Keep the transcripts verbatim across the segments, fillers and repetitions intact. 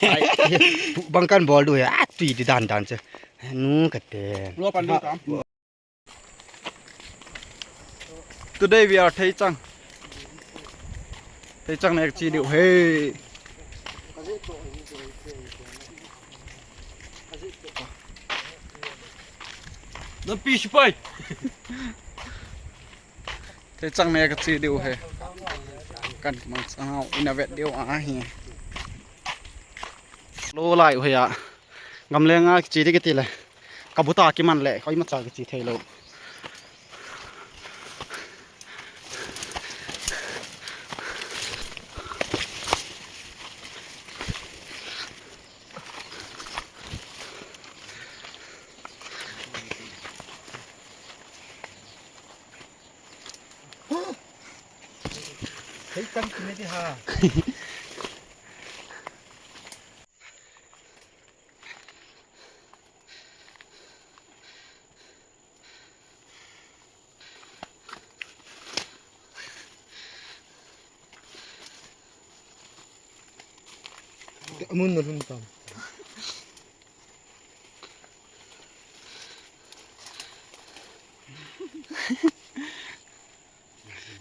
Ai, bang kan bol diu he, a tui di dan dan chu. Nu ka te. Lo pan diu tam. Today we are Theichang. Theichang ne ka chi diu he. Nampi sipai. Theichang ne ka chi diu he. Kan mang chang hau ina vet diu ahi. Lo lai u he ya. Gamlenga kichi di kiti le. Ka buta kiman le, koimacha kichi thei lou. Theichang kine di ha. Amun na lhun tam.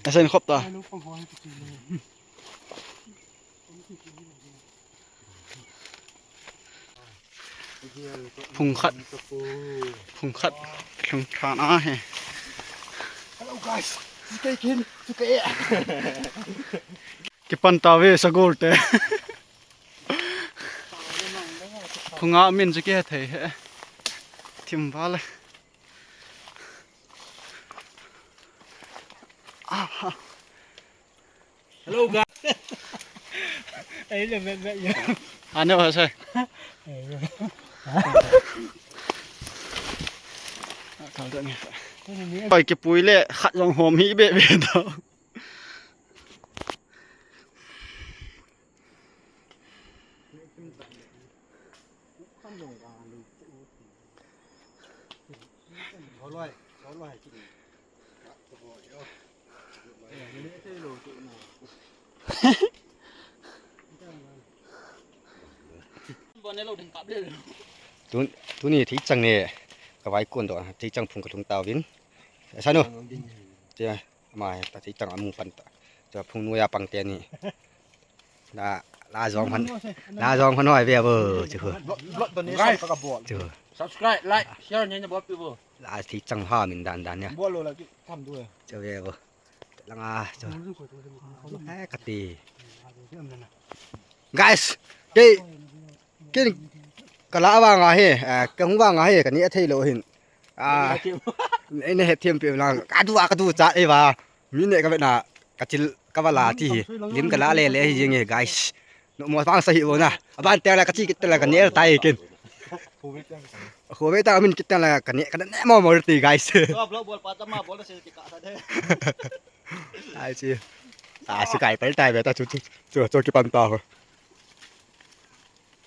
Asen khop ta. Phung khat. Phung khat. Lhung than a he. Hello guys. Suke kin. Suke. Kipan ta ve sagol te. Phunga min chu kihethei he. Thim vale. Hello guys. Ei le me me ya. Ane wa sai. Ei le. Kal da ni. Oi, kipui le khat jong hom hi be be da. Tun, tuni Theichang ne, ka vai kon to, Theichang phung ka lhung tauvin. Sanu. Tia, ama, ta Theichang amu pan ta. Tia phung nuya pang te ni. La, la jong hon. La jong hon hoi ve bo, chu. Blood, blood donation ka bol. Chu. Subscribe, like, share ni na bol pi bo. La Theichang ha min dan dan ya. Bol lo la ki tham du. Chu ve bo. Langa, chu. Eh, kati. Guys, kei, kei kala vanga he, eh, kahung vanga he, kani athei lou hin. Ah, nei, nei hethem pe lang. Ka du a, ka du cha e va. Mi ne ka ve na, ka chil, ka va la ti hi. Lim ka la le le hi jing e, guys. No mo vang sa hi vo na. Aban te la ka chi kit la ka ne tai kin. Khove ta min kit la ka ne, ka ne mo mo ti, guys. Bol, bol, pa ta ma, bol se ki ka sa de. Ai chi. Ah, si kai pel tai ve ta chu, chu, chu, chu kipan ta ho.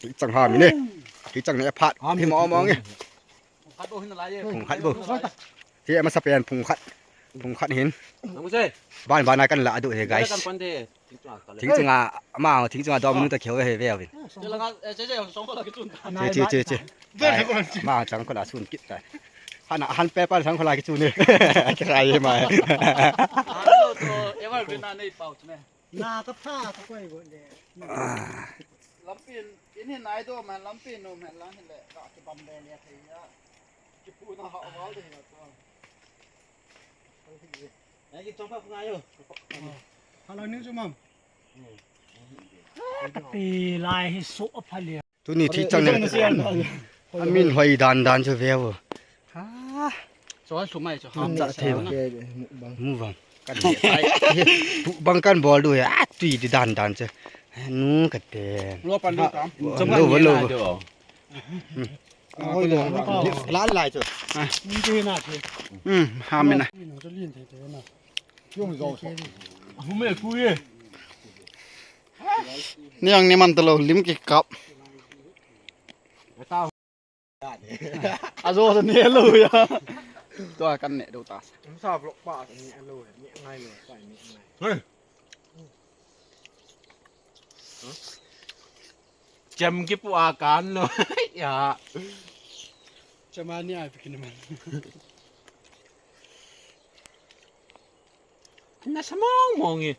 Theichang ha mi ne. Theichang ne phat. Hi mo mo nge. Phung khat bo hin la ye. Phung khat bo. Hi ama sa pen phung khat. Phung khat hin. Nang se. Ban ban a kan la du he, guys. Kan pan de. Thingchang a, ama, Thingchang a dom nu ta kheu he ve avin. Che la nga, eh, che che, song ko la ki chun. Che, che, che, che. Ai, ma chang ko la sun kit ta. Han, han pe pa chang ko la ki chun ne. Ke rai ma. Hello to, ever been a nei pau chme. Na ka pha ka koi go le. Lampi in, in hin ai do man, lampi no man lang hin le ka ki bam le le thei ya. Ki pu na ha wal de ya to. Ai ki chong pha nga yo. Hala ni chu mam. Ka ti lai hi so a pha le. Tuni Theichang ne. Amin hoi dan dan chu ve vo. Ha. Chol chu mai chu ham cha the. Mu vang. Kan ni ai. Bang kan bol du he. A tui di dan dan chu. Nu ka te. Lo pan du tam. Lo, lo. Lai lai chu. Ni te na chu. Hmm, ha min na. Ni no chu lin te te na. Yung zo so. Hu me ku ye. Ni ang ni man ta lo lim ki kap. A zo sa ne lo ya. Tua kan ne do ta. Sa vlog pa ne lo, ne ngai lo, pa ne ngai. Hey. Huh? Chem kipu a kan lo. Ya. Chama ni ai pikin man. Nasa mong mong e.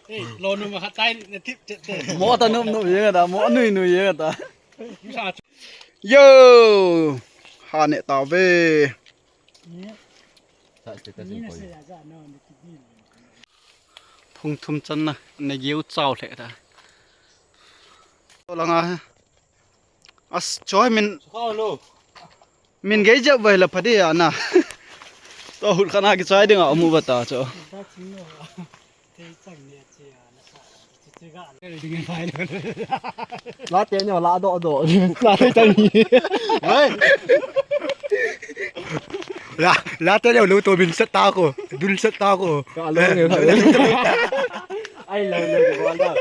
Ei, lo nu ma khatai na tip chet te. Mo ta num num yeng ta, mo nui nui yeng ta. Sa Yo, ha ne ta ve. Ni, Sa status ni in na koi. Se ya ja no ni ki din. Phung thum channa, ne geu chau le ta. To langa he. As choi min, Sukha lo. Min gei jep vai la phadi ana. To hul khana ki chai dinga amu bata cho. Ba ching no. Te chang ne che ana sa. Che che ga. Ding phai lo. La te nyo la do do. La te chang ni. Hei. La, la te lo to bin set ta ko. Dul set ta ko. Ka lo nge. Ai lo lo ko la.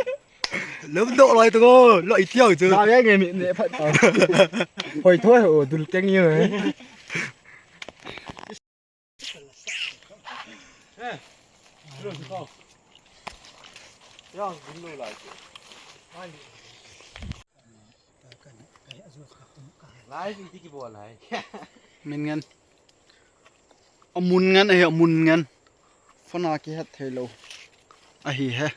Lum doh loi tu ko, lo i tiau chu. Na ve nge mi ne phat ta. Hoi thoi ho dul keng ye. Eh. Lo tu ko. Ya, dul lo lai chu. Lai iti ki bol hai. Min ngan. Amun ngan ahi, amun ngan. Phone a kihet thei lou. Ahi he.